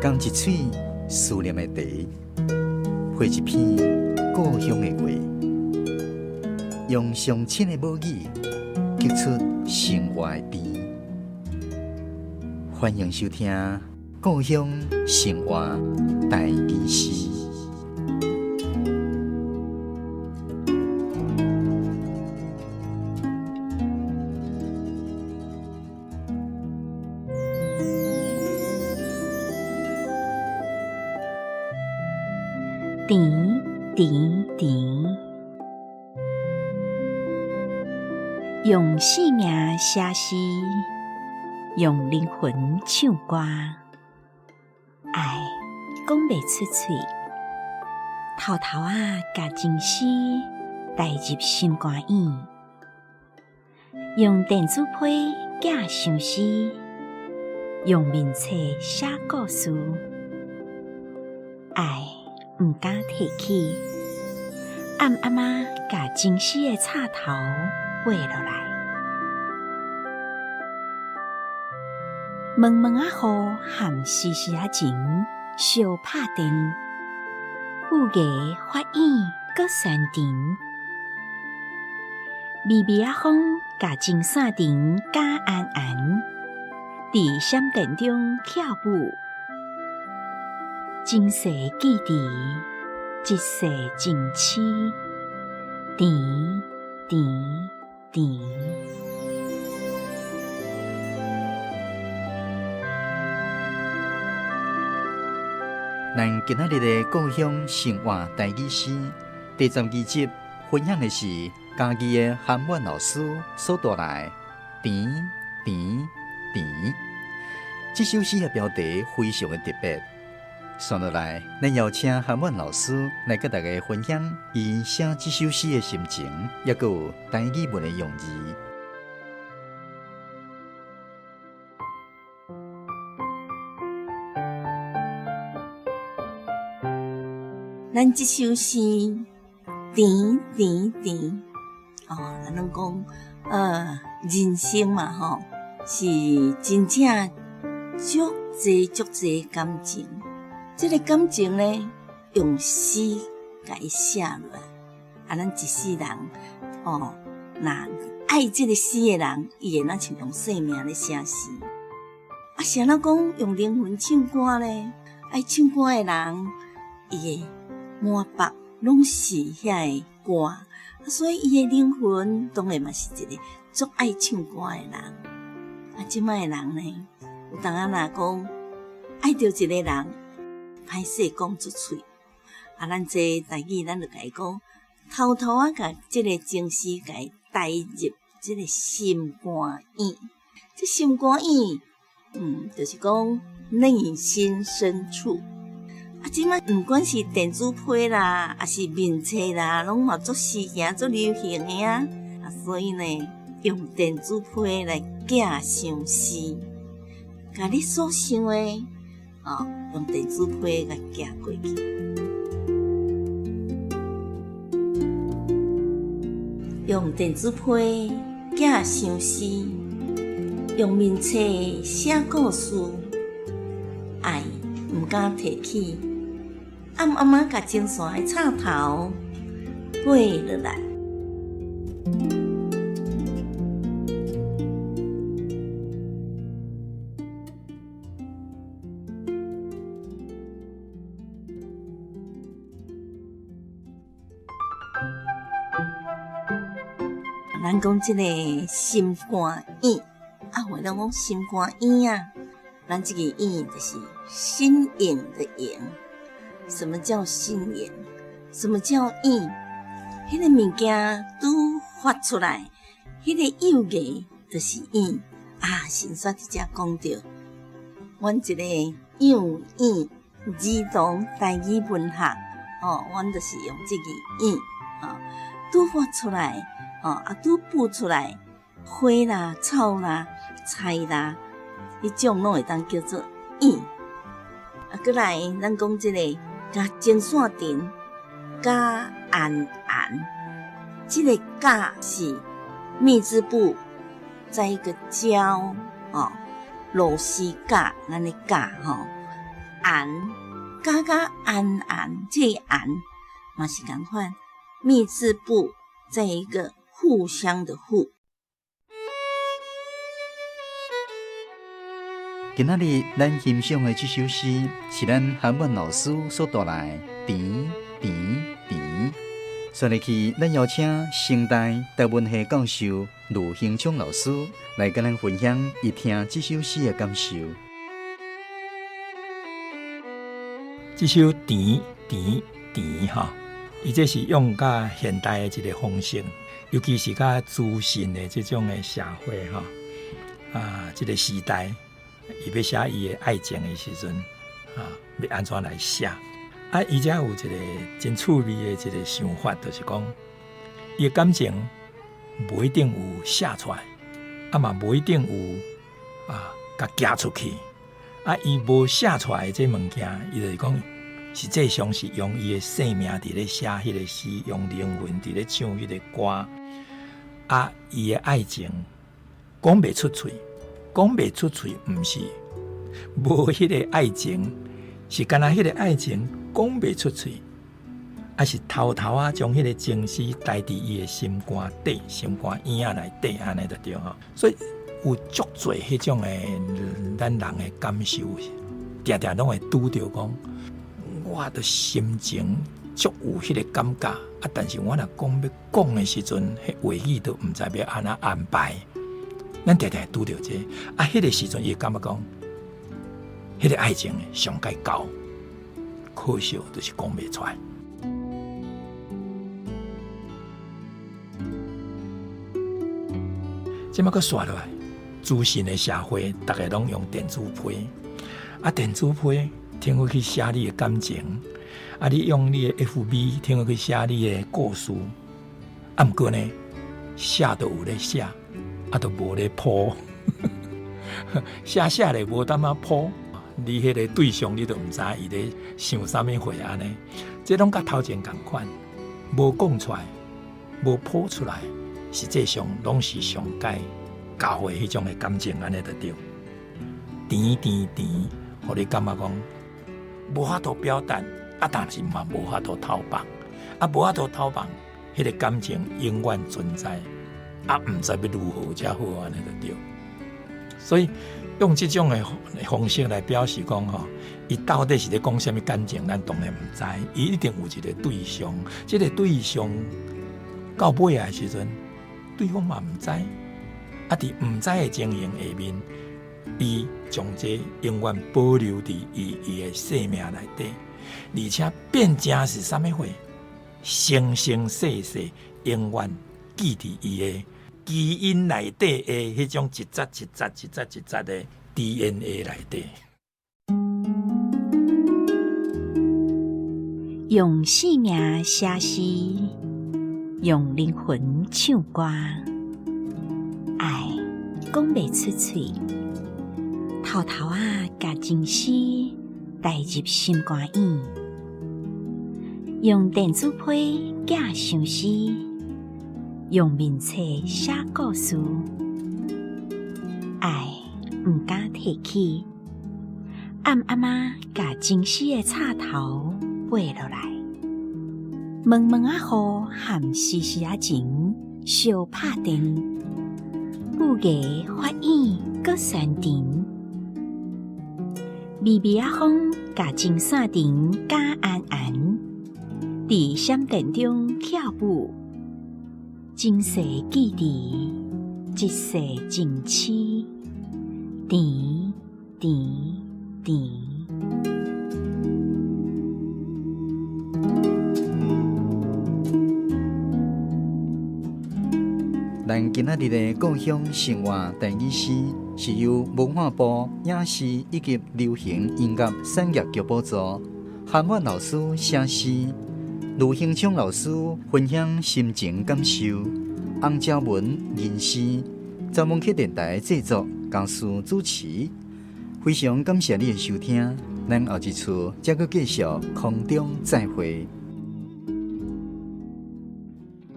仝一喙思念的茶，配一篇故鄉的話，用上親的母語，激出生活的甜。歡迎收聽《故鄉生活台語詩》。甜甜甜，用生命寫詩，用靈魂唱歌，愛講袂出喙，偷偷仔共情絲帶入心肝眼，用電子批寄相思，用面冊寫故事，愛毋敢提起，暗暗仔共情絲的插頭撥落來，濛濛仔雨和絲絲仔情相拍電，舞藝發軟閣酸甜，微微仔風共情線纏加絚絚，佇閃電中跳舞。前世記憶，一世情痴，甜甜甜。咱今仔日的故鄉生活台語詩第12集，分享的是嘉義的韓滿老師所帶來的甜甜甜。這首詩的標題非常的特別。接落來，咱邀請韓滿老師來佮大家分享伊寫這首詩的心情，抑閣有台語文的用字。咱這首詩甜甜甜，哦，咱攏講，人生嘛，吼，是真正足濟足濟感情。這个感情呢，用詩共伊寫落來，啊，咱一世人，哦，若愛這个詩的人，伊會若像用生命咧寫詩。啊，啥人講用靈魂唱歌呢？愛唱歌的人，伊的滿腹攏是遐个歌，啊，所以伊的靈魂當然嘛是一个足愛唱歌的人。啊，這擺的人呢，有當仔若講愛著一个人，歹勢講出喙，啊，咱這台語，咱就共伊講，偷偷仔共這个情絲共伊帶入這个心肝眼，這心肝眼，就是講內心深處。啊，這擺毋管是電子批啦，抑是面冊啦，攏嘛足時行、足流行的啊。啊，所以呢，用電子批來寄相思，共你所想的，哦，用電子批共寄過去。用電子批寄相思，用面冊寫故事，愛毋敢提起，暗暗仔共情線的插頭撥落來。咱講這个心肝眼，啊，話攏講心肝眼啊，咱這個眼就是新穎的穎。什麼叫新穎？什麼叫眼？彼个物件拄發出來，彼个幼芽就是眼啊。先煞佇遮講著，阮一个幼眼兒童台語文學，哦，阮就是用這个眼，哦，拄發出來，哦，啊，拄孵出來，花啦、草啦、菜啦，彼種攏會當叫做眼。啊，閣來，咱講這个共情線纏加絚絚，這个佮是米字部，再一个焦，哦，螺絲佮，咱的佮吼，絚安，加加安安，這個安嘛是仝款，密字部在一個互相的互。今仔日咱欣賞的這首詩，是咱韓文老師所帶來的甜甜甜。接落去，咱邀請成大台文系教授盧興聰老師來佮咱分享伊聽這首詩的感受。這首甜甜甜哈，伊這是用較現代的一個方式，尤其是較資訊的這種的社會哈，啊，這個時代，伊欲寫伊的愛情的時陣，啊，欲按怎來寫？啊，伊遮有一個真趣味的一個想法，就是講，伊的感情無一定有寫出來，啊嘛無一定有啊，共寄出去。啊，伊無寫出來的這物件，伊就是講，實際上是用伊的生命佇咧寫彼個詩，用靈魂佇咧唱彼個歌。啊，伊的愛情講袂出喙，講袂出喙，毋是無彼個愛情，是干焦彼個愛情講袂出喙，啊是偷偷仔將彼個情思帶佇伊的心肝底、心肝嬰仔內底，按呢就對吼。所以有足濟彼種的咱人的感受，定定攏會拄著講，我的心情足有彼個感覺，啊，但是我若講欲講的時陣，彼話語都毋知欲按怎安排。咱定定會拄著這個，啊，彼個時陣伊會感覺講，彼個愛情上蓋高，可惜就是講袂出來。這擺閣煞落來，資訊的社會，逐家攏用電子批，啊，電子批聽講去寫你的感情，啊，你用你的 FB 聽講去寫你的故事，啊，毋過呢，寫都有咧寫，啊，都無咧 po，寫寫咧無淡仔 po，你彼個對象你都毋知伊咧想啥物貨按呢，這攏佮頭前仝款，無講出來，無 po 出來，實際上攏是上蓋交的彼種的感情按呢就對，甜甜甜，予你感覺講無法度表達，啊，但是嘛無法度偷放，啊，無法度偷放，彼個感情永遠存在，啊，毋知欲如何才好按呢就對。所以用這種的方式來表示講吼，伊到底是咧講啥物感情，咱當然毋知。伊一定有一個對象，這個對象到尾仔的時陣，對方嘛毋知。啊，佇毋知的情形下面，伊將這永遠保留佇伊的生命內底，而且變成是啥物貨？生生世世永遠記佇伊的基因內底的彼種一節一節一節一節的 DNA 內底。用生命寫詩，用靈魂唱歌，愛講袂出喙，偷偷仔共情思帶入心肝湧，用電子批寄相思，用面冊寫故事，愛毋敢提起，暗暗仔共情思的插頭拔落來，濛濛仔雨和絲絲仔情相拍電，舞藝發軟閣酸甜，微微仔風共情線纏加安安，佇閃電中跳舞，前世記佇這世情痴，甜甜甜。咱今仔日的故鄉生活台語詩，是由文化部影視以及流行音樂產業局補助，韓婉老師寫詩，盧興聰老師分享心情感受，洪昭文吟詩，查文克電台製作，公司主持。非常感謝你的收聽，咱後一次再閣繼續空中再會。